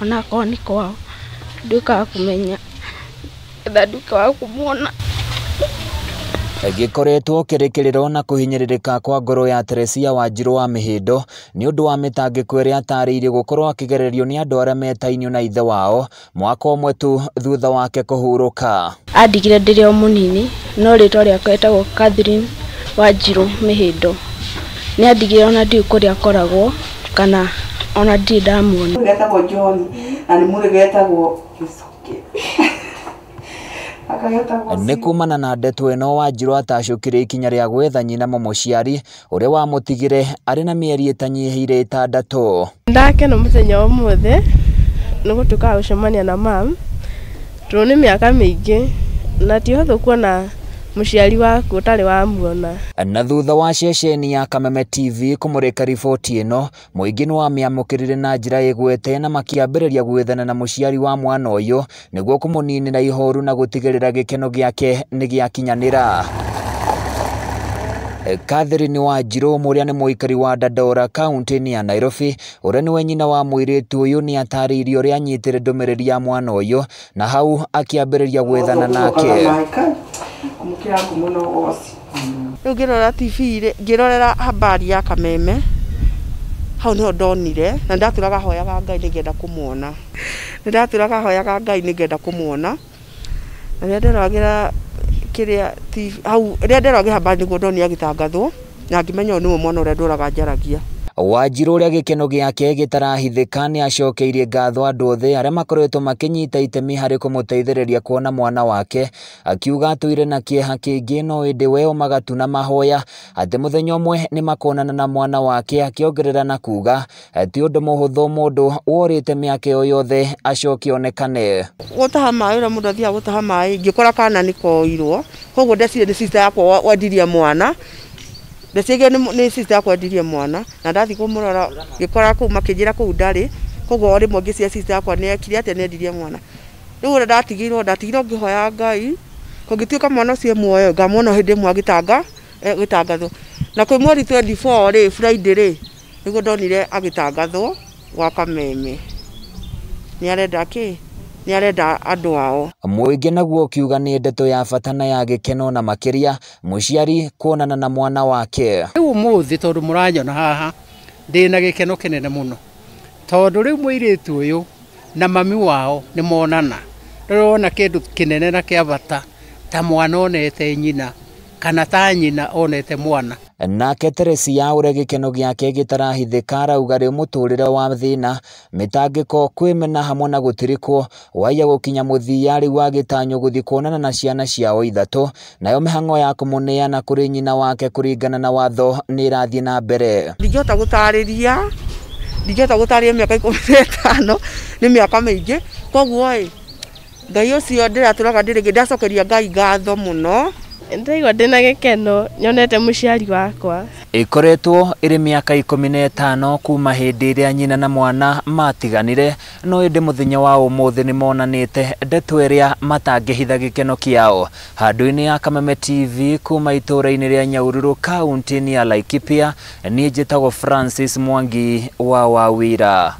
Onakorwo nĩ kwao, nduĩke wa kũmenya getha nduĩke wa kũmuona. Gĩkoretwo kĩrĩ kĩrĩro na kũhinyĩrĩrĩka kwa ngoro ya Teresia Wanjiru wa Mĩhĩndo nĩ ũndũ wa mĩtangĩko ĩrĩa atarĩirie gũkorwo akĩgererio nĩ andũ arĩa metainio na ithe wao mwaka ũmwe tu thutha wake kũhurũka. Andigire ndĩrĩ o mũnini, no rĩtwa rĩakwa etagwo Catherine Wanjiru Mĩhĩndo. Nĩ andigire ona ndiũĩ kũrĩa akoragwo kana ona ndirĩ ndamuona. Getagwo John na nĩ mũrĩ getagwo Gĩcũkĩ. Nĩ kumana na ndeto ĩno Wanjiru atacũkire ikinya rĩa gwetha nyina mũmũciari ũrĩa wamũtigire arĩ na mĩeri ĩtanyihĩire 6. Ndakena mũthenya wa ũmũthĩ nĩ gũtuĩka wa gũcemania na mam, tondũ nĩ mĩaka mĩingĩ na ti ũhũthũ kuona mũciari waku ũtarĩ wamuona. Na thutha wa ceceni ya Kameme TV kũmũrĩka riboti ĩno, mũingĩ nĩ wamĩamũkĩrire na njĩra ĩgwete na makĩambĩrĩria gwethana na mũciari wa mwana ũyũ nĩguo kũmũninĩra ihoru na gũtigĩrĩra gĩkeno gĩake nĩ gĩakinyanĩra. Catherine Wanjiru ũrĩa nĩ mũikari wa Dandora kaunti-inĩ ya Nairobi, ũrĩa nĩwe nyina wa mũirĩtu ũyũ, nĩ atarĩirie ũrĩa anyitire ndũmĩrĩri ya mwana ũyũ na hau akĩambĩrĩria gwethana nake. Rĩu ngĩrora TV rĩ, ngĩrorera habari ya Kameme, hau nĩho ndonire na ndatũraga hoyaga Ngai nĩngĩenda kũmuona. Nĩndatũraga hoyaga Ngai nĩngĩenda kũmuona. Na rĩrĩa nderoragĩra kĩrĩa TV hau, rĩrĩa nderoragĩra habari nĩguo ndonire agĩtangathwo na ngĩmenya ũyũ nĩwe mwana ũrĩa ndũraga njaragia. Wanjiru ũrĩa gĩkeno gĩake gĩtarahithĩka nĩ acokeirie ngatho andũ othe arĩa makoretwo makĩnyita itemi harĩ kũmũteithĩrĩria kuona mwana wake, akiuga atũire na kĩeha kĩingĩ no ĩndĩ we omaga tu na mahoya atĩ mũthenya ũmwe nĩ makonana na mwana wake, akĩongerera na kuga ti ũndũ mũhũthũ mũndũ worĩte mĩaka ĩyo yothe acoke onekane. Gũtaha maĩ ũrĩa mũndũ athiaga gũtaha maĩ, ngĩkora kana nĩ koirwo, koguo ndeciria nĩ sister yakwa wendirie mwana. Ndeciria nĩ sister yakwa wendirie mwana, na ndathiĩ kũmũrora ngĩkora kũu makĩnjĩra kũu ndarĩ, koguo o rĩmwe ngĩciria sister yakwa nĩ ekire atĩa, nĩ endirie mwana. Rĩu ũrĩa ndatigirwo ngĩhoya Ngai, kũngĩtuĩka mwana ũcio e muoyo ngamuona hĩndĩ ĩmwe agĩtangathwo. Na kwĩ mweri 24 rĩ, Friday rĩ, nĩguo ndonire agĩtangathwo gwa Kameme. Nĩ arenda kĩ? Nĩ arenda andũ ao. Mũingĩ naguo ũkiuga nĩ ndeto ya bata na ya gĩkeno na makĩria mũciari kuonana na mwana wake. Rĩu ũmũthĩ tondũ mũranyona haha ndĩna gĩkeno kĩnene mũno, tondũ rĩu mũirĩtu ũyũ na mami wao nĩ monana. Rĩu wona kĩndũ kĩnene na kĩa bata ta mwana onete nyina kana ta nyina onete mwana. Nake Teresia ũrĩa gĩkeno gĩake gĩtarahithĩka arauga rĩu mũtũrĩre wa thĩna, mĩtangĩko, kwĩmena hamwe na gũtirikwo waiya gũkinya mũthia rĩu agĩtanywo gũthiĩ kuonana na ciana ciao 3, nayo mĩhang'o ya kũmũneana kũrĩ nyina wake kũringana na watho nĩ ĩrathiĩ na mbere. Ndingĩhota gũtarĩria mĩaka 15 nĩ mĩaka mĩingĩ, koguo ĩ Ngai ũcio ndĩratũraga ndĩrĩ ndacokeria Ngai ngatho mũno. Ndaigua ndĩna gĩkeno nyonete mũciari wakwa. Ĩkoretwo ĩrĩ mĩaka 15 kuma hĩndĩ ĩrĩa nyina na mwana matiganire, no ĩndĩ mũthenya wa ũmũthĩ nĩ monanĩte ndeto ĩrĩa matangĩhitha gĩkeno kĩao. Handũ-inĩ ya Kameme TV kuma itũũra-inĩ rĩa Nyahururu kaunti-inĩ ya Laikipia, niĩ njĩtagwo Francis Mwangi wa Wawira.